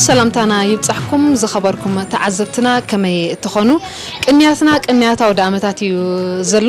ሰላምታና ይብጻሕኩም ዝኸበርኩም ተዓዘብትና፣ ከመይ ትኾኑ? ቅንያትና ቅንያት ኣውደ ዓመታት እዩ ዘሎ።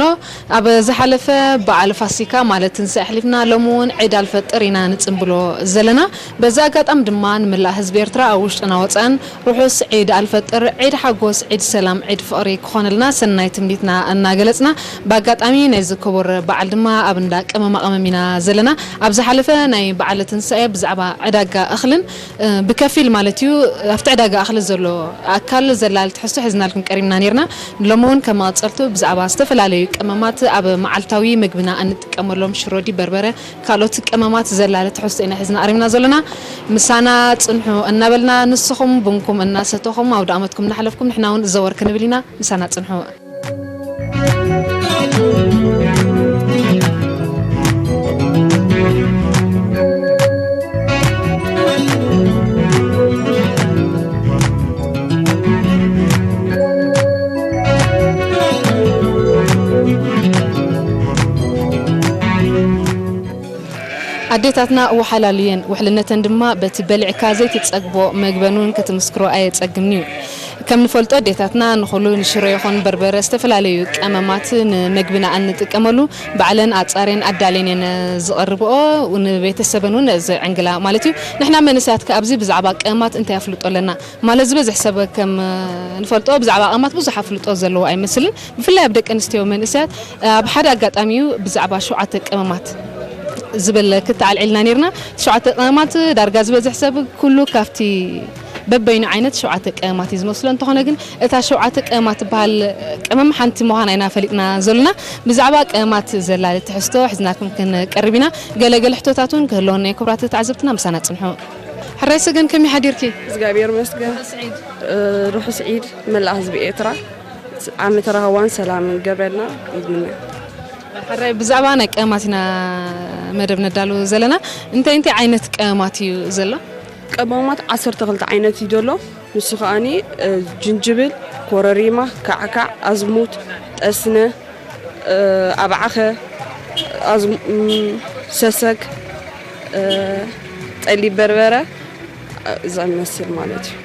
ኣብ ዝሓለፈ በዓል ፋሲካ ማለት ትንሳኤ ኣሕሊፍና፣ ሎሚ እውን ዒድ ኣልፈጥር ኢና ንጽንብሎ ዘለና። በዚ ኣጋጣሚ ድማ ንመላእ ህዝቢ ኤርትራ ኣብ ውሽጥና ወጻእን ርሑስ ዒድ ኣልፈጥር፣ ዒድ ሓጎስ፣ ዒድ ሰላም፣ ዒድ ፍቕሪ ክኾነልና ሰናይ ትምኒትና እናገለጽና፣ ብኣጋጣሚ ናይዚ ክቡር በዓል ድማ ኣብ እንዳ ቀመማ ቀመም ኢና ዘለና። ኣብ ዝሓለፈ ናይ በዓል ትንሳኤ ብዛዕባ ዕዳጋ እኽልን እ፣ ብከፊል ማለት እዩ፣ ኣብቲ ዕዳጋ እኽሊ ዘሎ ኣካል ዘላሊ ትሕዝቶ ሒዝናልኩም ቀሪብና ነይርና። ሎሚ እውን ከም መቐጸልቱ ብዛዕባ ዝተፈላለዩ ቀመማት ኣብ መዓልታዊ ምግብና እንጥቀመሎም ሽሮ ድዩ በርበረ፣ ካልኦት ቀመማት ዘላሊ ትሕዝቶ ኢና ሒዝና ቀሪብና ዘለና። ምሳና ጽንሑ እናበልና ንስኹም ቡንኩም እናሰተኹም ኣውደ ዓመትኩም እናሕለፍኩም ንሕና እውን ዘወር ክንብል ኢና። ምሳና ጽንሑ። ኣዴታትና ወሓላሉ እየን፣ ውሕልነተን ድማ በቲ በሊዕካ ዘይትጸግቦ መግበን እውን ክትምስክሮ ኣየጸግምን እዩ። ከም ንፈልጦ ኣዴታትና ንኹሉ ንሽሮ ይኹን በርበረ ዝተፈላለዩ ቀመማት ንምግብና እንጥቀመሉ ባዕለን ኣጻርየን ኣዳልየን እየን ዝቐርብኦ፣ ንቤተሰበን እውን ዘዕንግላ ማለት እዩ። ንሕና መንእሰያት ከ ኣብዚ ብዛዕባ ቀመማት እንታይ ኣፍልጦ ኣለና? ማለት ዝበዝሕ ሰብ ከም ንፈልጦ ብዛዕባ ቀመማት ብዙሕ ኣፍልጦ ዘለዎ ኣይመስልን። ብፍላይ ኣብ ደቂ ኣንስትዮ መንእሰያት ኣብ ሓደ ኣጋጣሚ እዩ ብዛዕባ ሸውዓተ ቀመማት ዝብል ክተኣልዒልና ነይርና። ሸውዓተ ቀመማት ዳርጋ ዝበዝሕ ሰብ ኩሉ ካብቲ በበይኑ ዓይነት ሸውዓተ ቀመማት እዩ ዝመስሎ። እንተኾነ ግን እታ ሸውዓተ ቀመማት ትበሃል ቀመም ሓንቲ ምዃና ኢና ፈሊጥና ዘለና። ብዛዕባ ቀመማት ዘላሊ ትሕዝቶ ሒዝናልኩም ክንቀርብ ኢና። ገለ ገለ ሕቶታት እውን ክህልወና እዩ። ክቡራት ተዓዘብትና ምሳና ጽንሑ። ሕራይ ሰገን፣ ከመይ ሓዲርኪ? እግዚኣብሔር ይመስገን። ርሑስ ዒድ። እ፣ ርሑስ ዒድ መላእ ህዝቢ ኤርትራ። ዓመተ ራህዋን ሰላምን ገበልና ይግነ። ሕራይ ብዛዕባ ናይ ቀመማት ኢና መደብ ነዳሉ ዘለና። እንታይ እንታይ ዓይነት ቀመማት እዩ ዘሎ? ቀመማት ዓሰርተ ክልተ ዓይነት እዩ ዘሎ። ንሱ ከኣኒ፣ እ፣ ጅንጅብል፣ ኮረሪማ፣ ካዕካዕ፣ ኣዝሙት፣ ጠስነ፣ እ፣ ኣባዕኸ፣ ኣዝሙ-፣ እም፣ ሰሰግ፣ እ፣ ጸሊም በርበረ፣ እ፣ ዝኣመሰል ማለት እዩ።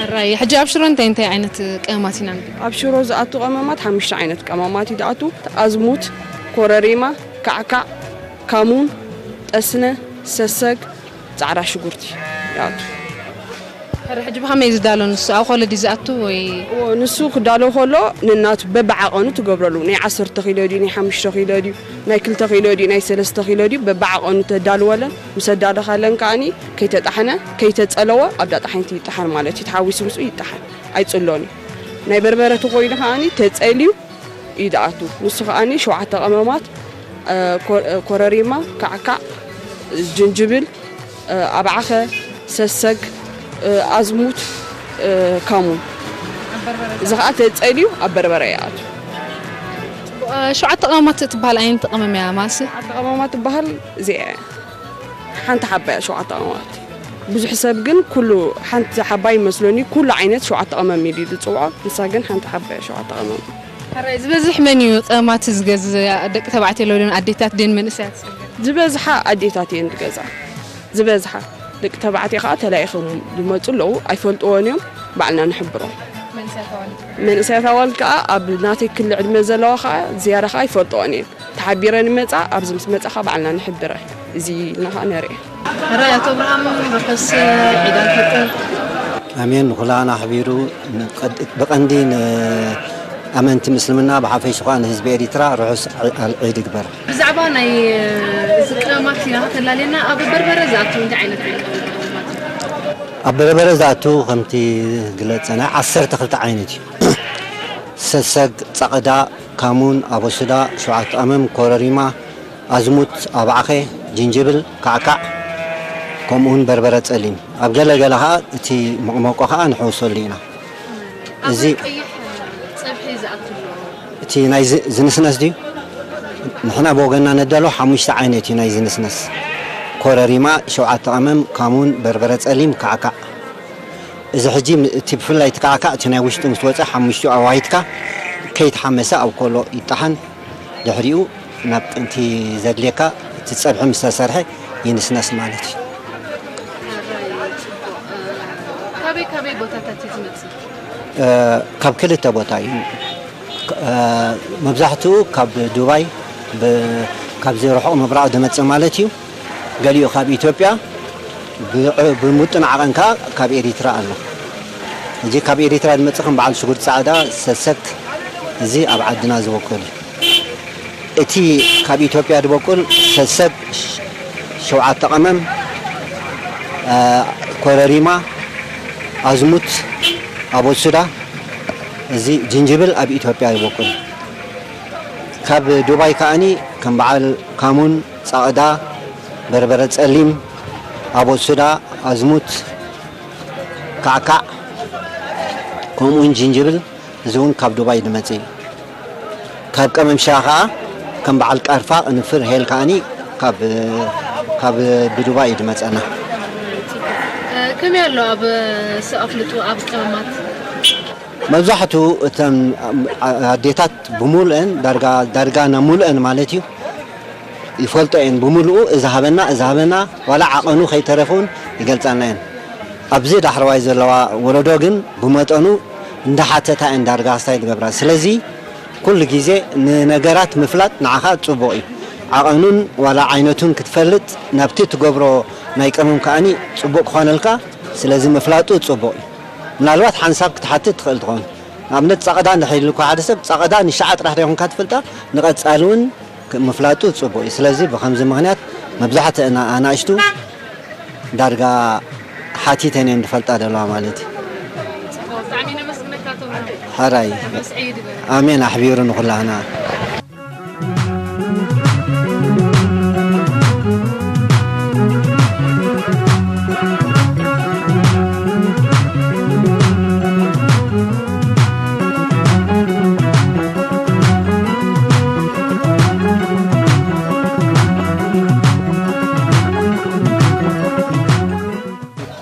ሕራይ፣ ሕጂ ኣብ ሽሮ እንታይ እንታይ ዓይነት ቀመማት ኢና ንጥቀም? ኣብ ሽሮ ዝኣቱ ቀመማት ሓሙሽተ ዓይነት ቀመማት እዩ ዝኣቱ። ኣዝሙት፣ ኮረሪማ፣ ካዕካዕ፣ ካሙን፣ ጠስነ፣ ሰሰግ፣ ጻዕዳ ሽጉርቲ ይኣቱ። ሕራይ፣ ሕጂ ብኸመይ እዩ ዝዳሎ ንሱ? ኣብ ኮሎ ድዩ ዝኣቱ ወይ? እዎ፣ ንሱ ክዳሎ ከሎ ንናቱ በብዓቐኑ ትገብረሉ። ናይ ዓሰርተ ኪሎ ድዩ፣ ናይ ሓሙሽተ ኪሎ ድዩ፣ ናይ ክልተ ኪሎ ድዩ፣ ናይ ሰለስተ ኪሎ ድዩ፣ በብዓቐኑ ተዳልወለን። ምስ ኣዳለኻለን ከኣኒ ከይተጣሕነ፣ ከይተጸለወ ኣብ ዳጣሒንቲ ይጣሓን ማለት እዩ። ተሓዊሱ ምስኡ ይጣሓን፣ ኣይጽሎን እዩ። ናይ በርበረ ተኾይኑ ከኣኒ ተጸልዩ እዩ ዝኣቱ። ንሱ ከኣኒ ሸውዓተ ቀመማት፣ እ፣ ኮ-፣ እ፣ ኮረሪማ፣ ካዕካዕ፣ ጅንጅብል፣ እ፣ ኣባዕኸ፣ ሰሰግ፣ እ፣ ኣዝሙት፣ እ፣ ካሙን። እዚ ከኣ ተጸልዩ ኣብ በርበረ ይኣቱ። እ፣ ሸውዓተ ቀመማት እትበሃል ኣይነት ቀመም እያ ማሲ? ሸውዓተ ቀመማት ትበሃል እዚኣ እያ። ሓንቲ ሓባ እያ ሸውዓተ ቀመማት። ብዙሕ ሰብ ግን ኩሉ ሓንቲ ሓባ ይመስለኒ፣ ኩሉ ዓይነት ሸውዓተ ቀመም ኢሉ እዩ ዝጽውዖ። ንሳ ግን ሓንቲ ሓባ እያ ሸውዓተ ቀመም። ሕራይ ዝበዝሕ መን እዩ ቀመማት ዝገዝእ? ደቂ ተባዕትዮ ኣለዉ ድዮም? ኣዴታት ድየን መንእሰያት? ዝበዝሓ ኣዴታት እየን ዝገዝኣ። ዝበዝሓ ደቂ ተባዕትዮ ከኣ ተላኢኾም ዝመጹ ኣለዉ፣ ኣይፈልጥዎን እዮም፣ ባዕልና ንሕብሮም። መንእሰያት ኣዋልድ? መንእሰያት ኣዋልድ ከኣ ኣብ ናተይ ክሊ ዕድመ ዘለዋ ከኣ ዝያዳ ከኣ ይፈልጥዎን እየን። ተሓቢረን ይመጻ፣ ኣብዚ ምስ መጻ ከኣ ባዕልና ንሕብረ። እዚ ኢልና ከኣ ነርኢ። ሕራይ ኣቶ ኣብርሃም፣ ርሑስ ዒድ ኣልፈጥር። ኣሜን። ንኹላና ኣሕቢሩ ንቀድ-፣ ብቐንዲ ንኣመንቲ ምስልምና ብሓፈሽ ከኣ ንህዝቢ ኤሪትራ ርሑስ ዒ-፣ ኣል-፣ ዒድ ይግበር። ብዛዕባ ናይ እዚ ቀመማት ኢና ከተላልየና፣ ኣብ በርበረ ዝኣቱ እንታይ ዓይነት ቀመማት? ኣብ በርበረ ዝኣቱ ከምቲ ግለጸ ናይ ዓሰርተ ክልተ ዓይነት እዩ። ሰሰግ፣ ጸቕዳ፣ ካሙን፣ ኣቦስዳ፣ ሸውዓተ ቀመም፣ ኮረሪማ፣ ኣዝሙት፣ ኣባዕኸ፣ ጅንጅብል፣ ካዕካዕ፣ ከምኡውን በርበረ ጸሊም። ኣብ ገለ ገለ ኸኣ እቲ መቕመቆ ኸኣ ንሕውሰሉ ኢና። ኣብ እዚ ቀይሕ ጸብሒ ዝኣቱ ኣሎ። እቲ ናይ ዝ-፣ ዝንስነስ ድዩ? ንሕና ብወገንና ነዳሎ ሓሙሽተ ዓይነት እዩ ናይ ዝንስነስ። ኮረሪማ፣ ሸውዓተ ቀመም፣ ካሙን፣ በርበረ ጸሊም፣ ካዕካዕ። እዚ ሕጂ ም-፣ እቲ ብፍላይ እቲ ካዕካዕ እቲ ናይ ውሽጡ ምስ ወጸ ሓሙሽቲኡ ኣዋሂድካ ከይተሓመሰ ኣብ ኮሎ ይጠሓን። ድሕሪኡ ናብ ጥንቲ ዘድልየካ እቲ ጸብሒ ምስ ተሰርሐ ይንስነስ ማለት እዩ። ቦታታት እዩ ዝመጽእ? እ፣ ካብ ክልተ ቦታ እዩ። እ፣ መብዛሕትኡ ካብ ዱባይ ብ-፣ ካብዚ ርሑቕ ምብራቕ ዝመጽእ ማለት እዩ። ገሊኡ ካብ ኢትዮጵያ፣ ብ-፣ ብምውጥን ዓቐን ከኣ ካብ ኤሪትራ ኣሎ። እዚ ካብ ኤሪትራ ዝመጽእ ከም በዓል ሽጉርቲ ጻዕዳ፣ ሰሰግ፣ እዚ ኣብ ዓድና ዝበቁል እዩ። እቲ ካብ ኢትዮጵያ ዝበቁል ሰሰግ፣ ሸውዓተ ቀመም፣ እ፣ ኮረሪማ፣ ኣዝሙት፣ ኣቦሱዳ፣ እዚ ጅንጅብል ኣብ ኢትዮጵያ ይበቁል። ካብ ዱባይ ከኣኒ ከም በዓል ካሙን፣ ጻቕዳ፣ በርበረ ጸሊም፣ ኣቦሱዳ፣ ኣዝሙት፣ ካዕካዕ፣ ከምኡውን ጅንጅብል፣ እዚ እውን ካብ ዱባይ ዝመጽእ እዩ። ካብ ቀመምሻ ከኣ ከም በዓል ቃርፋ፣ ቅንፍር፣ ሄል ከኣኒ ካብ፣ ካብ ብዱባይ እዩ ዝመጸና። እ፣ ከመይ ኣሎ ኣብ ስ-፣ ኣፍልጦ ኣብ ቀመማት? መብዛሕትኡ እተን ኣዴታት ብምሉአን፣ ዳርጋ፣ ዳርጋ ናብ ምሉአን ማለት እዩ፣ ይፈልጦ እየን ብምሉኡ። እዚ ሃበና፣ እዚ ሃበና፣ ዋላ ዓቐኑ ከይተረፈ እውን ይገልጻልና እየን። ኣብዚ ዳሕረዋይ ዘለዋ ወለዶ ግን ብመጠኑ እንዳሓተታ እየን ዳርጋ ክስታይ ዝገብራ። ስለዚ ኩሉ ግዜ ንነገራት ምፍላጥ ንዓኻ ጽቡቕ እዩ። ዓቐኑን ዋላ ዓይነቱን ክትፈልጥ፣ ናብቲ ትገብሮ ናይ ቀመም ከኣኒ ጽቡቕ ክኾነልካ። ስለዚ ምፍላጡ ጽቡቕ እዩ። ምናልባት ሓንሳብ ክትሓትት ትኽእል ትኸውን። ንኣብነት ጻቕዳ እንድሕር ኢሉካ ሓደ ሰብ፣ ጻቕዳ ንሻዓ ጥራሕ ዶ ይኹንካ ትፈልጣ፣ ንቐጻሊ እውን ክ-፣ ምፍላጡ ጽቡቕ እዩ። ስለዚ ብኸምዚ ምኽንያት መብዛሕትአን ኣናእሽቱ ዳርጋ ሓቲተን እየን ዝፈልጣ ዘለዋ ማለት እዩ። ጽቡቕ፣ ብጣዕሚ ነመስግነካ ቶም። ሕራይ። መስዒ ይግበር። ኣሜን ኣሕቢሩ ንኹላህና።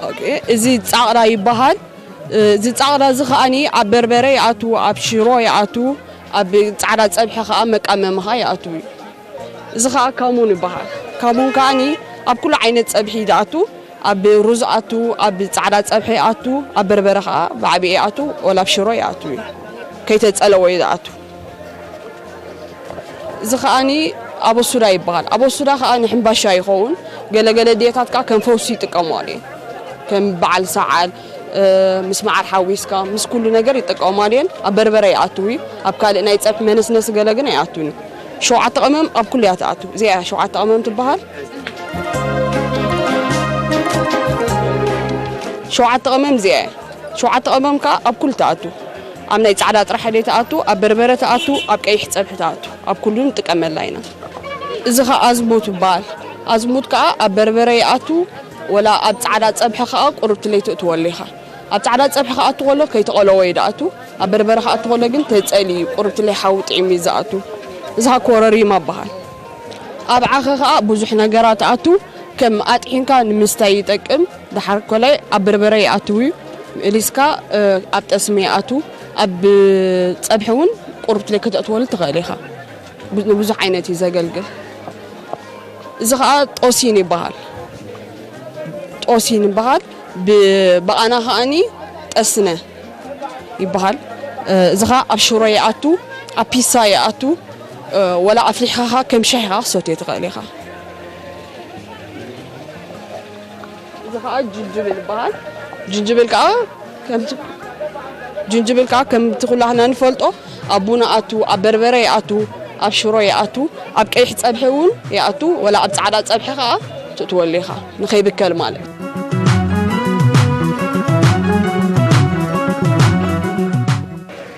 ኦኬ፣ እዚ ጻቕዳ ይበሃል። እዚ ጻቕዳ እዚ ከኣኒ ኣብ በርበረ ይኣቱ፣ ኣብ ሽሮ ይኣቱ፣ ኣብ ጻዕዳ ጸብሒ ከኣ መቃመሚ ከኣ ይኣቱ እዩ። እዚ ከኣ ካሙን ይበሃል። ካሙን ከኣኒ ኣብ ኩሉ ዓይነት ጸብሒ ይኣቱ፣ ኣብ ሩዝ ኣቱ፣ ኣብ ጻዕዳ ጸብሒ ኣቱ፣ ኣብ በርበረ ከኣ ብዓቢኡ ይኣቱ፣ ወላ ኣብ ሽሮ ይኣቱ እዩ። ከይተጸለወ እዩ ዝኣቱ። እዚ ከኣኒ ኣበሱዳ ይበሃል። ኣበሱዳ ከኣ ንሕምባሻ ይኸውን። ገለገለ ዴታት ከኣ ከም ፈውሲ ይጥቀማሉ እየን። ከም በዓል ሰዓል፣ እ፣ ምስ መዓር ሓዊስካ፣ ምስ ኩሉ ነገር ይጥቀማሉ እየን። ኣብ በርበረ ይኣትው እዩ። ኣብ ካልእ ናይ ጸብሒ መነስነሲ ገለ ግን ኣይኣቱን እዩ። ሸውዓተ ቀመም ኣብ ኩሉ እያ ትኣቱ። እዚኣ እያ ሸውዓተ ቀመም ትበሃል። ሸውዓተ ቀመም እዚኣ እያ። ሸውዓተ ቀመም ከኣ ኣብ ኩሉ ትኣቱ። ኣብ ናይ ጻዕዳ ጥራሕ ደይ ትኣቱ፣ ኣብ በርበረ ትኣቱ፣ ኣብ ቀይሕ ጸብሒ ትኣቱ። ኣብ ኩሉ ንጥቀመላ ኢና። እዚ ከኣ ኣዝሙት ይበሃል። ኣዝሙት ከኣ ኣብ በርበረ ይኣቱ፣ ወላ ኣብ ጻዕዳ ጸብሒ ከኣ ቁርብቲ ለይ ትእትወሉ ኢኻ። ኣብ ጻዕዳ ጸብሒ ክኣቱ ከሎ ከይተቐለወ እዩ ዝኣቱ። ኣብ በርበረ ክኣቱ ከሎ ግን ተጸሊ እዩ፣ ቁርብቲ ለይ ሓዊ ጥዒሙ እዩ ዝኣቱ። እዚ ከኣ ኮረሪማ ይበሃል። ኣብ ዓኸ ከኣ ብዙሕ ነገራት ኣቱ፣ ከም ኣጥሒንካ ንምስታይ ይጠቅም። ደሓር ኮላይ ኣብ በርበረ ይኣትው እዩ። ምእሊስካ፣ እ፣ ኣብ ጠስሚ ይኣቱ። ኣብ ጸብሒ እውን ቁርብቲ ለይ ከተእትወሉ ትኽእል ኢኻ። ብ-፣ ንብዙሕ ዓይነት እዩ ዘገልግል። እዚ ኸኣ ጦሲን ይበሃል። ጦሲን ይበሃል። ብ-፣ ብኣና ኸኣኒ ጠስነ ይበሃል። እ፣ እዚ ኸኣ ኣብ ሽሮ ይኣቱ፣ ኣብ ፒሳ ይኣቱ፣ እ፣ ወላ ኣፍሊሕኻ ኸኣ ከም ሻሂ ኸኣ ክትሰትዮ ትኽእል ኢኻ። እዚ ኸኣ ጅንጅብል ይበሃል። ጅንጅብል ከኣ ከምቲ፣ ጅንጅብል ከኣ ከምቲ ኩላህና ንፈልጦ ኣብ ቡን ይኣቱ፣ ኣብ በርበረ ይኣቱ፣ ኣብ ሽሮ ይኣቱ፣ ኣብ ቀይሕ ጸብሒ እውን ይኣቱ፣ ወላ ኣብ ጻዕዳ ጸብሒ ከኣ ትእትወሉ ኢኻ፣ ንኸይብከል ማለት።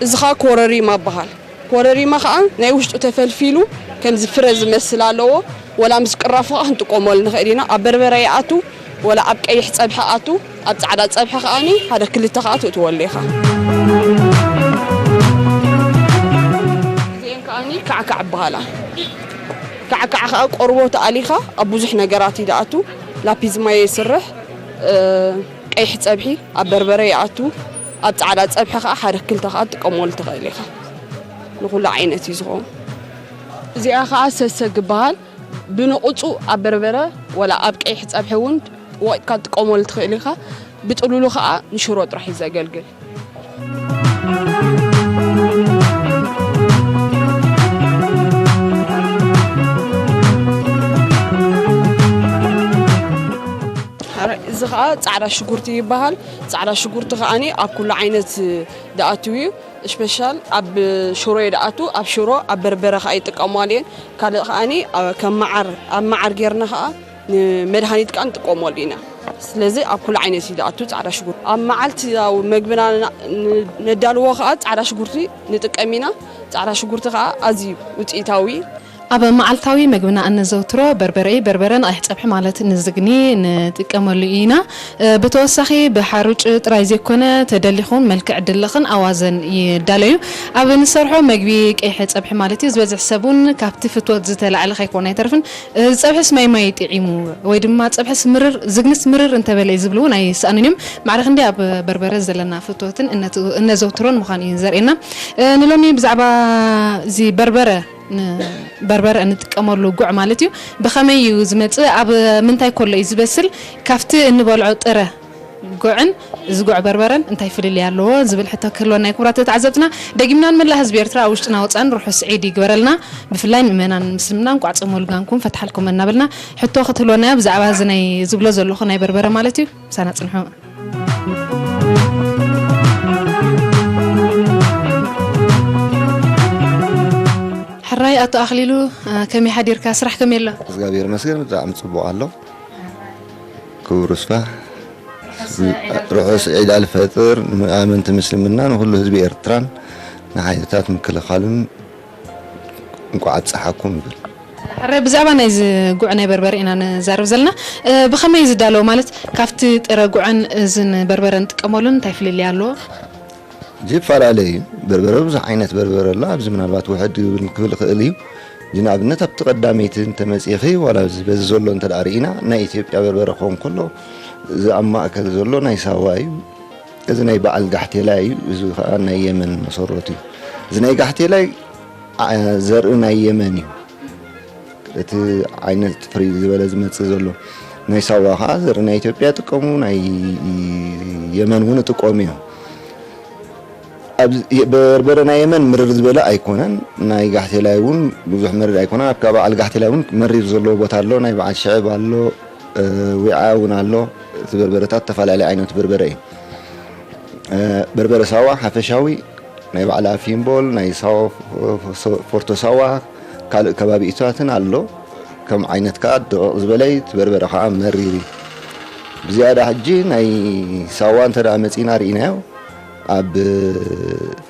እዚ ኸኣ ኮረሪማ ይበሃል። ኮረሪማ ኸኣ ናይ ውሽጡ ተፈልፊሉ ከምዚ ፍረ ዝመስል ኣለዎ። ወላ ምስ ቅራፉ ኸኣ ክንጥቀመሉ ንኽእል ኢና። ኣብ በርበረ ይኣቱ፣ ወላ ኣብ ቀይሕ ጸብሒ ኣቱ፣ ኣብ ጻዕዳ ጸብሒ ኸኣኒ ሓደ ክልተ ኸኣ ትእትወሉ ኢኻ። እዚኤን ከኣኒ ካዕካዕ ይበሃላ። ካዕካዕ ኸኣ ቆርቦት ኣሊኻ ኣብ ብዙሕ ነገራት እዩ ዝኣቱ። ላፒዝ ማዮ ይስርሕ፣ እ፣ ቀይሕ ጸብሒ ኣብ በርበረ ይኣቱ፣ ኣብ ጻዕዳ ጸብሒ ኸኣ ሓደ ክልተ ኸኣ ትጥቀመሉ ትኽእል ኢኻ። ንኹሉ ዓይነት እዩ ዝኸውን። እዚኣ ኸኣ ሰሰግ ይበሃል። ብንቑጹ ኣብ በርበረ ወላ ኣብ ቀይሕ ጸብሒ እውን ወቒጥካ ትጥቀመሉ ትኽእል ኢኻ። ብጥሉሉ ኸኣ ንሽሮ ጥራሕ እዩ ዘገልግል። እዚ ኸኣ ጻዕዳ ሽጉርቲ ይበሃል። ጻዕዳ ሽጉርቲ ኸኣኒ ኣብ ኩሉ ዓይነት ዝኣትው እዩ። ስፔሻል ኣብ ሽሮ እዩ ዝኣቱ። ኣብ ሽሮ፣ ኣብ በርበረ ኸኣ ይጥቀማሉ እየን። ካልእ ኸኣኒ ኣብ፣ ከም መዓር፣ ኣብ መዓር ጌርና ኸኣ ንመድሃኒት ከኣ ንጥቀመሉ ኢና። ስለዚ ኣብ ኩሉ ዓይነት እዩ ዝኣቱ ጻዕዳ ሽጉርቲ። ኣብ መዓልታዊ መግብና ን-፣ ን-፣ ነዳልዎ ከኣ ጻዕዳ ሽጉርቲ ንጥቀም ኢና። ጻዕዳ ሽጉርቲ ከኣ ኣዝዩ ውጽኢታዊ። ኣብ መዓልታዊ መግብና እነዘውትሮ በርበረ እዩ። በርበረ ንቐይሕ ጸብሒ ማለት ንዝግኒ ንጥቀመሉ ኢና። እ፣ ብተወሳኺ ብሓሩጭ ጥራይ ዘይኮነ ተደሊኹም መልክዕ ድልኽን ኣዋዘን ይዳለዩ። ኣብ ንሰርሖ መግቢ ቀይሕ ጸብሒ ማለት እዩ። ዝበዝሕ ሰብ እውን ካብቲ ፍትወት ዝተላዕለ ከይኮነ ኣይተርፍን። እዚ ጸብሕስ ማይ ማይ ጥዒሙ ወይ ድማ ጸብሕስ ምርር፣ ዝግንስ ምርር እንተበለ እዩ ዝብሉ እውን ኣይሰኣኑን እዮም። ማዕረ ክንደይ ኣብ በርበረ ዘለና ፍትወትን እነቱ-፣ እነዘውትሮን ምዃኑ እዩ ዘርእየና። እ፣ ንሎሚ ብዛዕባ እዚ በርበረ፣ ን-፣ በርበረ እንጥቀመሉ ጉዕ ማለት እዩ፣ ብኸመይ እዩ ዝመጽእ? ኣብ ምንታይ ከሎ እዩ ዝበስል? ካብቲ እንበልዖ ጥረ ጉዕን እዚ ጉዕ በርበረን እንታይ ፍልልይ ኣለዎ ዝብል ሕቶ ክህልወና እዩ። ክቡራት ተዓዘብትና፣ ደጊምና ንመላእ ህዝቢ ኤርትራ ኣብ ውሽጥና ወጻእን ርሑስ ዒድ ይግበረልና። ብፍላይ ምእመናን ምስልምና እንቋዕ ጾም ወልጋንኩም ፈትሓልኩም እናበልና፣ ሕቶ ክትህልወና እያ ብዛዕባ እዚ ናይ ዝብሎ ዘለኹ ናይ በርበረ ማለት እዩ። ምሳና ጽንሑ። ሕራይ ኣቶ ኣኽሊሉ፣ ከመይ ሓዲርካ? ስራሕ ከመይ ኣሎ? እግዚኣብሔር ይመስገን፣ ብጣዕሚ ጽቡቕ ኣሎ። ክቡር ስፋሕ፣ ርሑስ ዒድ ኣልፈጥር ንኣመንቲ ምስልምና፣ ንኹሉ ህዝቢ ኤርትራን ንሓይልታት ምክልኻልን እንቋዕ ኣብጽሓኩም ይብል። ሕራይ፣ ብዛዕባ ናይዚ ጉዕ ናይ በርበረ ኢና ንዛረብ ዘለና። እ፣ ብኸመይ እዩ ዝዳለው? ማለት ካብቲ ጥረ ጉዕን እዝን በርበረ ንጥቀመሉን እንታይ ፍልልይ ኣለዎ? ይፈላለ እዩ። በርበረ ብዙሕ ዓይነት በርበረ ኣሎ። ኣብዚ ምናልባት ውሕድ ክብል ክእል እዩ። ንኣብነት ኣብቲ ቀዳመይቲ እንተመጺእኺ ዋላ እዚ በዚ ዘሎ እንተ ደኣ ርኢና ናይ ኢትዮጵያ በርበረ ክኸውን ከሎ እዚ ኣብ ማእከል ዘሎ ናይ ሳዋ እዩ። እዚ ናይ በዓል ጋሕቴላ እዩ። እዚ ኸኣ ናይ የመን መሰረቱ እዩ። እዚ ናይ ጋሕቴላይ ዓ-፣ ዘርኢ ናይ የመን እዩ። እቲ ዓይነት ፍርይ ዝበለ ዝመጽእ ዘሎ ናይ ሳዋ ኸኣ ዘርኢ ናይ ኢትዮጵያ ይጥቀሙ፣ ናይ የመን እውን ይጥቀሙ እዮም። ኣብ በርበረ ናይ የመን ምርር ዝበለ ኣይኮነን። ናይ ጋሕቴላይ እውን ብዙሕ መሪር ኣይኮነን። ኣብ ከባቢ በዓል ጋሕቴላይ እውን መሪር ዘለዎ ቦታ ኣሎ። ናይ በዓል ሽዕብ ኣሎ፣ እ፣ ዊዓ እውን ኣሎ። እቲ በርበረታት ተፈላለየ ዓይነት በርበረ እዩ። እ፣ በርበረ ሳዋ ሓፈሻዊ ናይ በዓል ኣፊምቦል፣ ናይ ሳዋ ፎ-፣ ፎ-፣ ፎርቶ ሳዋ፣ ካልእ ከባቢታትን ኣሎ። ከም ዓይነት ከኣ ድቕቕ ዝበለ እዩ፣ እቲ በርበረ ከኣ መሪር እዩ። ብዝያዳ ሕጂ ናይ ሳዋ እንተ ደኣ መጺእና ርኢናዮ፣ ኣብ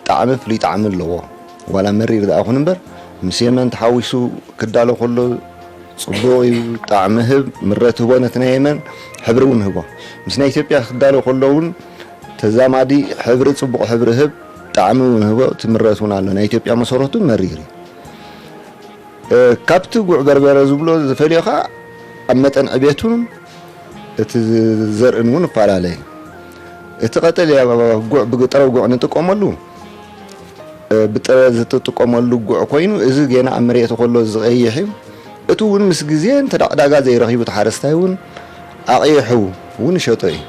ጣዕሚ ፍሉይ ጣዕሚ ኣለዎ። ዋላ መሪር ደኣ ይኹን እምበር፣ ምስ የመን ተሓዊሱ ክዳሎ ከሎ ጽቡቕ እዩ፣ ጣዕሚ ህብ፣ ምረት ህቦ ነቲ ናይ የመን፣ ሕብሪ እውን ህቦ። ምስ ናይ ኢትዮጵያ ክዳሎ ከሎ እውን ተዛማዲ ሕብሪ፣ ጽቡቕ ሕብሪ ህብ፣ ጣዕሚ እውን ህቦ፣ እቲ ምረት እውን ኣሎ። ናይ ኢትዮጵያ መሰረቱ መሪር እዩ። እ፣ ካብቲ ጉዕ በርበረ ዝብሎ ዝፈልዮ ኸኣ ኣብ መጠን ዕቤቱን እቲ ዘርእን እውን ይፈላለ እዩ። እቲ ቀጠልያ ጉዕ ብጥረ ጉዕ ንጥቀመሉ፣ እ፣ ብጥረ ዝትጥቀመሉ ጉዕ ኮይኑ፣ እዚ ጌና ኣብ መሬት ከሎ ዝቐይሕ እዩ። እቲ እውን ምስ ግዜ እንተ ደኣ ዕዳጋ ዘይረኺቡ፣ እቲ ሓረስታይ እውን ኣቕይሑ እውን ይሸጦ እዩ።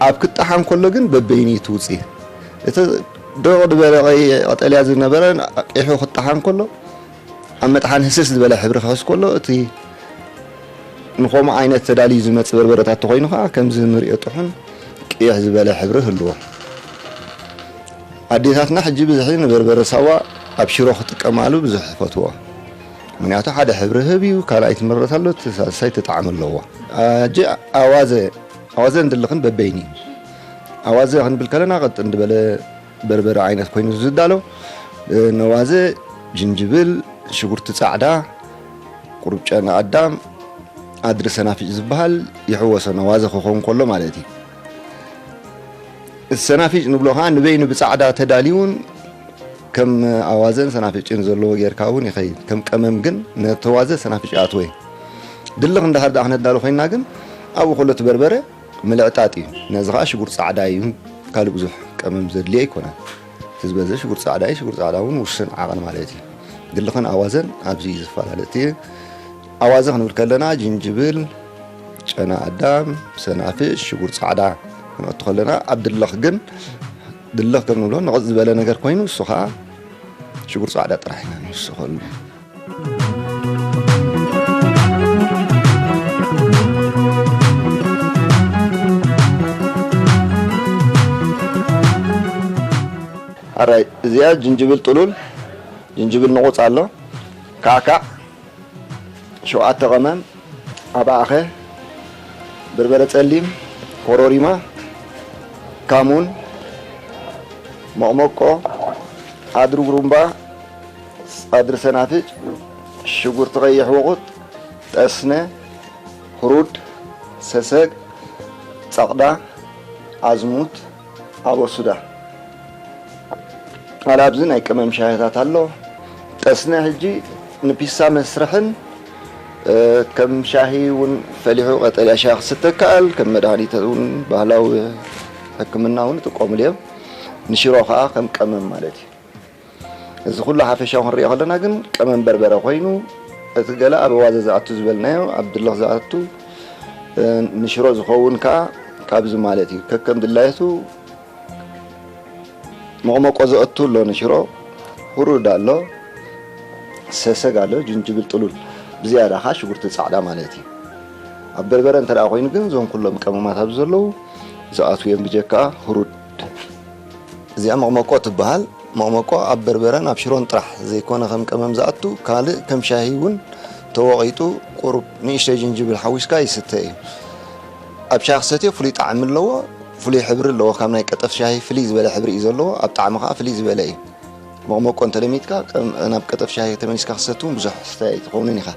ኣብ ክጠሓን ከሎ ግን በበይኑ እዩ እቲ ውጽኢት። እቲ ድቕቕ ዝበለ ቀይ-፣ ቀጠልያ ዝነበረ ኣቕይሑ ክጠሓን ከሎ፣ ኣብ መጥሓን ህስስ ዝበለ ሕብሪ ክሕዝ ከሎ፣ እቲ ንኸምኡ ዓይነት ተዳልዩ ዝመጽእ በርበረታት ተኾይኑ ኸኣ፣ ከምዚ እንርእዮ ጥሑን ቅይሕ ዝበለ ሕብሪ ህልዎ። ኣዴታትና ሕጂ ብዝሒ ንበርበረ ሳዋ ኣብ ሽሮ ክጥቀማሉ ብዙሕ ይፈትዎ። ምኽንያቱ ሓደ ሕብሪ ህብ እዩ፣ ካልኣይ ትምረት ኣሎ፣ እቲ ሳልሳይ ትጣዕሚ ኣለዎ። ኣጂ ኣዋዘ፣ ኣዋዘን ድልኽን በበይኒ። ኣዋዘ ክንብል ከለና ቀጥን ዝበለ በርበረ ዓይነት ኮይኑ ዝዳሎ፣ እ፣ ነዋዘ ጅንጅብል፣ ሽጉርቲ ጻዕዳ፣ ቁሩብ ጨና ኣዳም፣ ኣድሪ ሰናፊጭ ዝበሃል ይሕወሶ፣ ነዋዘ ክኸውን ከሎ ማለት እዩ። እቲ ሰናፊጭ ንብሎ ኸዓ ንበይኑ ብጻዕዳ ተዳልዩን ከም ኣዋዘን ሰናፊጭን ዘለዎ ጌርካ እውን ይኸይድ። ከም ቀመም ግን ነቲ ዋዘ ሰናፊጭ ይኣትዎ እዩ። ድልኽ እንድሕር ደኣ ክነዳሉ ኮይንና ግን ኣብኡ ከሎ እቲ በርበረ ምልዕጣጥ እዩ። ነዚ ኸዓ ሽጉር ጻዕዳ እዩ፣ ካልእ ብዙሕ ቀመም ዘድልዮ ኣይኮነን። እቲ ዝበዝሕ ሽጉር ጻዕዳ እዩ፣ ሽጉር ጻዕዳ እውን ውስን ዓቐን ማለት እዩ። ድልኽን ኣዋዘን ኣብዚ እዩ ዝፈላለ። እቲ ኣዋዘ ክንብል ከለና ጅንጅብል፣ ጨና ኣዳም፣ ሰናፍጭ፣ ሽጉር ጻዕዳ ክንእቱ ከለና፣ ኣብ ድልኽ ግን፣ ድልኽ ከም ንብሎ ንቕጽ ዝበለ ነገር ኮይኑ፣ እሱ ኸኣ ሽጉር ጻዕዳ ጥራሕ ኢና ንውስኸሉ። ኣራይ፣ እዚኣ ጅንጅብል ጥሉል፣ ጅንጅብል ንቑጽ ኣሎ፣ ካዕካዕ፣ ሸውዓተ ቀመም፣ ኣባዕኸ፣ በርበረ ጸሊም፣ ኮሮሪማ፣ ካሙን፣ ሞቕሞቆ፣ ኣድሪ ጉሩምባ፣ ጸድሪ ሰናፍጭ፣ ሽጉርቲ ቀይሕ ውቑጥ፣ ጠስነ፣ ሁሩድ፣ ሰሰግ፣ ጸቕዳ፣ ኣዝሙት፣ ኣቦ ሱዳ። ኣላ ኣብዚ ናይ ቀመም ሻሂታት ኣሎ። ጠስነ ሕጂ ንፒሳ መስርሕን፣ እ፣ ከም ሻሂ እውን ፈሊሑ ቀጠልያ ሻሂ ክስተ ይከኣል፣ ከም መድሃኒት እውን ባህላዊ ሕክምና እውን ይጥቀሙሉ እዮም። ንሽሮ ከዓ ከም ቀመም ማለት እዩ። እዚ ኩሉ ሓፈሻዊ ክንሪኦ ከለና ግን ቀመም በርበረ ኮይኑ፣ እቲ ገለ ኣብ ዋዘ ዝኣቱ ዝበልናዮ፣ ኣብ ድልኽ ዝኣቱ፣ እ፣ ንሽሮ ዝኸውን ከዓ ካብዚ ማለት እዩ። ከከም ድላየቱ መቕመቆ ዘእቱ ኣሎ ንሽሮ፣ ሁሩድ ኣሎ፣ ሰሰግ ኣሎ፣ ጅንጅብል ጥሉል፣ ብዝያዳ ኸዓ ሽጉርቲ ጻዕዳ ማለት እዩ። ኣብ በርበረ እንተ ደኣ ኮይኑ ግን እዞም ኩሎም ቀመማት ኣብዚ ዘለዉ ዝኣትዉ እዮም ብጀካ ሁሩድ። እዚኣ መቕመቆ ትበሃል። መቕመቆ ኣብ በርበረን ኣብ ሽሮን ጥራሕ ዘይኮነ ከም ቀመም ዝኣቱ፣ ካልእ ከም ሻሂ እውን ተወቒጡ ቁሩብ ንእሽተይ ጅንጅብል ሓዊስካ ይስተ እዩ። ኣብ ሻሂ ክሰትዮ ፍሉይ ጣዕሚ ኣለዎ፣ ፍሉይ ሕብሪ ኣለዎ። ካብ ናይ ቀጠፍ ሻሂ ፍልይ ዝበለ ሕብሪ እዩ ዘለዎ፣ ኣብ ጣዕሚ ከኣ ፍልይ ዝበለ እዩ። መቕመቆ እንተለሚድካ፣ ቀም-፣ ናብ ቀጠፍ ሻሂ ተመሊስካ ክሰቲ እውን ብዙሕ ኣስተያየት ኣይትኸውንን ኢኻ።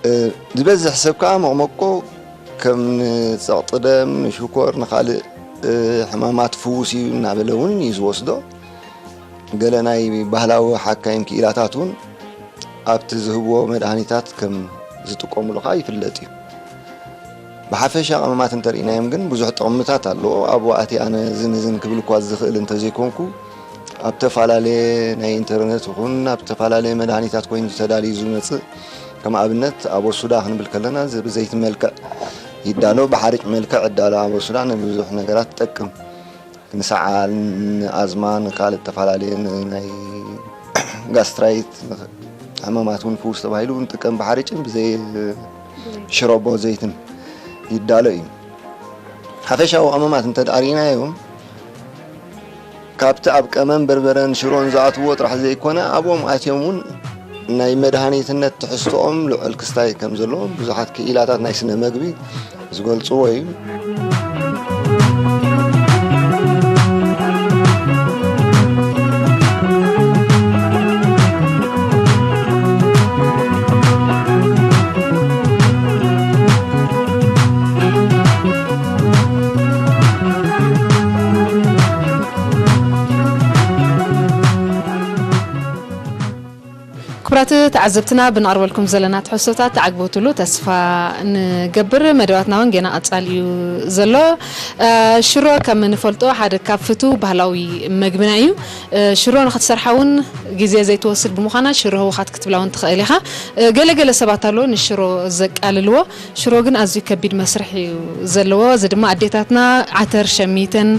እ፣ ዝበዝሕ ሰብ ከኣ መቕመቆ ከም ንጸቕጢ ደም፣ ንሽኮር፣ ንኻልእ፣ እ፣ ሕማማት ፍዉስ እዩ እናበለ እውን እዩ ዝወስዶ። ገለ ናይ ባህላዊ ሓካይም ክኢላታት እውን ኣብቲ ዝህብዎ መድሃኒታት ከም ዝጥቀሙሉ ከኣ ይፍለጥ እዩ። ብሓፈሻ ቀመማት እንተርኢናዮም ግን ብዙሕ ጥቕምታት ኣለዎ። ኣብኡ ኣትየ ኣነ እዝን እዝን ክብል እኳ ዝኽእል እንተዘይኮንኩ፣ ኣብ ተፈላለየ ናይ ኢንተርነት ይኹን ኣብ ተፈላለየ መድሃኒታት ኮይኑ ተዳልዩ ዝመጽእ፣ ከም ኣብነት ኣቦ ሱዳ ክንብል ከለና፣ እዚ ብዘይቲ መልክዕ ይዳሎ፣ ብሓርጭ መልክዕ ይዳሎ። ኣቦ ሱዳ ንብዙሕ ነገራት ትጠቅም። ንሰዓል፣ ንኣዝማ፣ ንካልእ ተፈላለየ ን-፣ ናይ ጋስትራይት፣ ንኽ-፣ ሕማማት እውን ፍውስ ተባሂሉ እውን ጥቀም ብሓርጭን ብዘይ ሽሮቦ ዘይትን ይዳሎ እዩ። ሓፈሻዊ ቀመማት እንተ ደኣ ርኢናዮም፣ ካብቲ ኣብ ቀመም በርበረን ሽሮን ዝኣትውዎ ጥራሕ ዘይኮነ፣ ኣብኦም ኣትዮም እውን ናይ መድሃኒትነት ትሕዝቶኦም ልዑል ክስታይ ከም ዘለዎም ብዙሓት ክኢላታት ናይ ስነ መግቢ ዝገልጽዎ እዩ። ክቡራት ተዓዘብትና፣ ብነቕርበልኩም ዘለና ትሕዝቶታት ተዓግበትሉ ተስፋ ንገብር። መደባትና እውን ገና ቀጻሊ እዩ ዘሎ። እ፣ ሽሮ ከም እንፈልጦ ሓደ ካብ ፍቱው ባህላዊ መግብና እዩ። እ፣ ሽሮ ንኽትሰርሓ እውን ግዜ ዘይትወስድ ብምዃና ሽሮ ህውኻት ክትብላ እውን ትኽእል ኢኻ። እ፣ ገለ ገለ ሰባት ኣለዉ ንሽሮ ዘቃልልዎ። ሽሮ ግን ኣዝዩ ከቢድ መስርሕ እዩ ዘለዎ። እዚ ድማ ኣዴታትና ዓተር ሸሚተን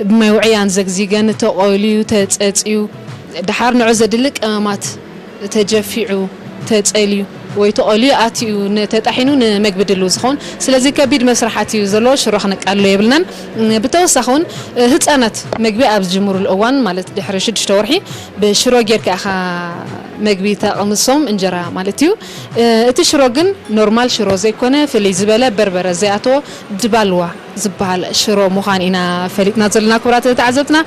ብማይ ውዕያን ዘግዚገን ተቖልዩ፣ ተጸጽዩ፣ ደሓር ንዑ ዘድሊ ቀመማት ተጀፊዑ፣ ተጸልዩ ወይ ተቖልዩ ኣትዩ ን-፣ ተጣሒኑ ንመግቢ ድልው ዝኸውን። ስለዚ ከቢድ መስርሓት እዩ ዘለዎ። ሽሮ ክነቃልሎ የብልናን። ብተወሳኺ እውን ህጻናት መግቢ ኣብ ዝጅምሩሉ እዋን፣ ማለት ድሕሪ ሽዱሽተ ወርሒ፣ ብሽሮ ጌርካ ኢኻ መግቢ ተቕምሶም፣ እንጀራ ማለት እዩ። እቲ ሽሮ ግን ኖርማል ሽሮ ዘይኮነ፣ ፍልይ ዝበለ በርበረ ዘይኣተዎ ድባልዋ ዝበሃል ሽሮ ምዃን ኢና ፈሊጥና ዘለና። ክቡራት ተዓዘብትና፣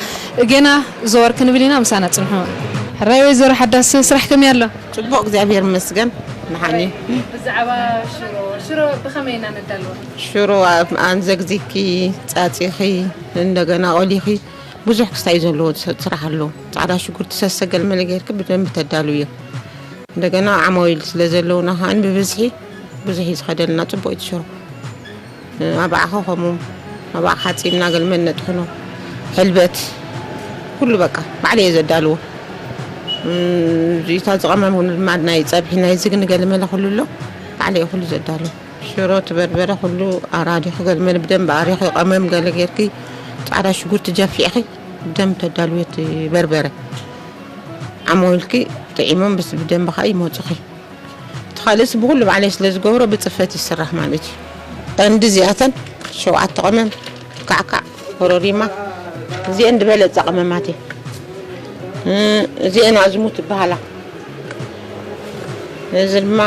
ጌና ዘወር ክንብል ኢና፣ ምሳና ጽንሑ። ሕራይ ወይዘሮ ሓዳስ፣ ስራሕ ከመይ ኣሎ? ጽቡቕ፣ እግዚኣብሔር ይመስገን። ንሓኒ። ብዛዕባ ሽሮ፣ ሽሮ ብኸመይ ኢና ነዳልዋ? ሽሮ ኣብ ኣንዘግዚግኪ፣ ጻጺኺ፣ እንደገና ቆሊኺ፣ ብዙሕ ክስታይ ዘለዎ ስራሕ ኣሎ። ጻዕዳ ሽጉርቲ፣ ሰሰገል መለ ጌርኪ ብደንብ ተዳልውዮ። እንደገና ዓማዊል ስለ ዘለውና ከኣ ብብዝሒ ብዙሕ እዩ ዝኸደልና፣ ጽቡቕ እዩ እቲ ሽሮ። ኣባዕኸ ከምኡ፣ ኣባዕ ሓጺብና ገልመል ነጥሕኖ፣ ሕልበት፣ ኩሉ በቃ ባዕለ እየ ዘዳልዎ። እም፣ እታ ዝቐመም እውን ድማ ናይ ጸብሒ ናይ ዝግኒ ገልመለ ኩሉ ኣሎ፣ ባዕለ እየ ኩሉ ዘዳልዎ። ሽሮ፣ እቲ በርበረ ኩሉ ኣራዲኺ፣ ገለ መለ ብደንብ ኣሪኺ፣ ቀመም ገለ ጌርኪ፣ ጻዕዳ ሽጉርቲ ጀፊዕኺ ብደንብ ተዳልዊ። እቲ በርበረ ዓሞ ኢልኪ ጥዒሞም ብስ ብደንብ ከኣ ይመጹኺ። እቲ ካልእስ ብኹሉ ባዕለይ ስለ ዝገብሮ ብጽፈት ይስራሕ ማለት እዩ። ቀንዲ እዚኣተን ሸውዓተ ቀመም፣ ካዕካዕ፣ ኮረሪማ፣ እዚአን ዝበለጸ ቀመማት እየ። እ፣ እዚአን ኣዝሙት ይበሃላ። እዚ ድማ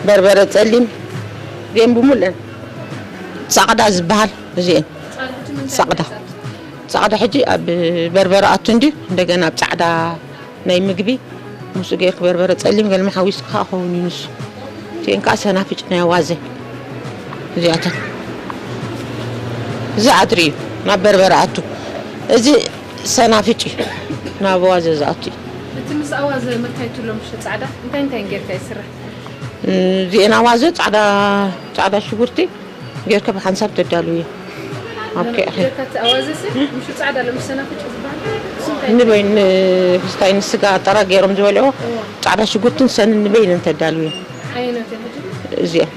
በርበረ ጸሊም፣ እዚአን ብምሉአን ጻቕዳ ዝበሃል እዚአን ጻቕዳ። ጻቕዳ ሕጂ ኣብ በርበረ ኣቱ እንድዩ፣ እንደገና ኣብ ጻዕዳ ናይ ምግቢ ምስኡ ጌርክ በርበረ ጸሊም ገልመ ሓዊስካ ክኸውን እዩ ንሱ። እቲአን ከዓ ሰናፍጭ ናይ ኣዋዘ እዚኣተን። እዚ ዓድሪ እዩ ናብ በርበረ ኣቱ። እዚ ሰናፍጭ እዩ ናብ ኣዋዘ ዝኣቱ እዩ። እቲ ምስ ኣዋዘ መካይቱ ኣሎ ምሽ ጻዕዳ እንታይ እንታይ ጌርካ ይስራሕ? እዚአን ኣዋዘ ጻዕዳ፣ ጻዕዳ ሽጉርቲ ጌርካ ብሓንሳብ ተዳልውዮ። ኣብ ኬ-፣ ጌርካ እቲ ኣዋዘ ሲ ምሽ ጻዕዳ ኣሎ ምሽ ሰናፍጭ ዝበሃል? ንበይን ንስታይ ንስጋ ጥራ ገይሮም ዝበልዕዎ ጻዕዳ ሽጉርትን ሰንን ንበይነን ተዳልውዮ። ዓይነት እዩ ሕጂ? እዚአን፣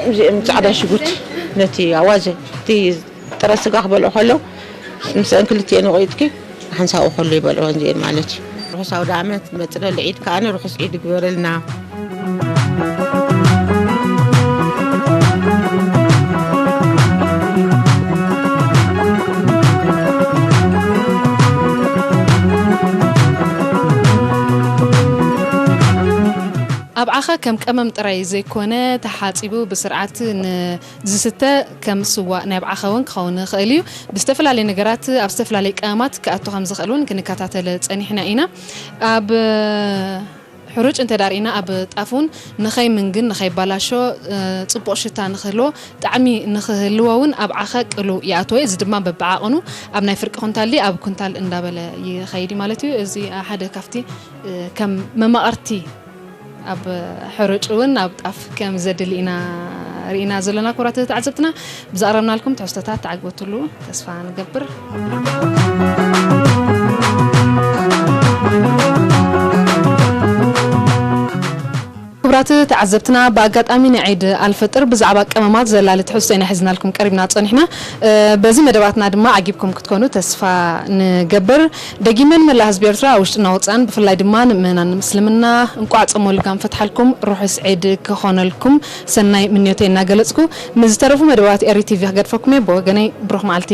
እዚአን ጻዕዳ ሽጉርቲ ነቲ ኣዋዘ፣ እቲ ጥረ ስጋ ክበልዑ ከለዉ ምስአን ክልቲአን ወቒጥኪ ሓንሳኡ ከሎ ይበልዕወን እዚአን ማለት እዩ። ርሑስ ኣውደ ዓመት፣ መጽለሊ ዒድ ከኣ ርሑስ ዒድ ይግበረልና። ኣብ ዓኸ ከም ቀመም ጥራይ ዘይኮነ ተሓጺቡ ብስርዓት ንዝስተ ከም ስዋ ናይ ኣብ ዓኸ እውን ክኸውን ይኽእል እዩ። ብዝተፈላለዩ ነገራት ኣብ ዝተፈላለዩ ቀመማት ክኣቱ ከም ዝኽእል እውን ክንከታተል ጸኒሕና ኢና። ኣብ ሕሩጭ እንተ ዳርኢና ኣብ ጣፍ እውን ንኸይምንግን ንኸይባላሾ፣ እ፣ ጽቡቕ ሽታ ንክህልዎ፣ ጣዕሚ ንክህልዎ እውን ኣብ ዓኸ ቅሉ ይኣትዎ እዩ። እዚ ድማ በብዓቕኑ ኣብ ናይ ፍርቂ ኩንታል ድዩ ኣብ ኩንታል እንዳበለ ይኸይድ እዩ ማለት እዩ። እዚ ሓደ ካብቲ፣ እ፣ ከም መማቕርቲ ኣብ ሕሩጭ እውን ኣብ ጣፍ ከም ዘድሊ ኢና ርኢና ዘለና። ክቡራት ተዓዘብትና፣ ብዛቕረብናልኩም ትሕዝቶታት ተዓግበትሉ ተስፋ ንገብር። ክቡራት ተዓዘብትና፣ ብኣጋጣሚ ንዒድ ኣልፈጥር ብዛዕባ ቀመማት ዘላሊ ትሕዝቶ ኢና ሒዝናልኩም ቀሪብና ጸኒሕና። እ፣ በዚ መደባትና ድማ ዓጊብኩም ክትኮኑ ተስፋ ንገብር። ደጊመ ንመላእ ህዝቢ ኤርትራ ኣብ ውሽጥና ወጻእን ብፍላይ ድማ ንምእመናን ምስልምና እንቋዕ ጾመ ልጋም ፈትሓልኩም፣ ርሑስ ዒድ ክኾነልኩም ሰናይ ምንዮተይ እናገለጽኩ፣ ንዝተረፉ መደባት ኤሪ ቲቪ ክገድፈኩም እየ። ብወገነይ ብሩኽ መዓልቲ።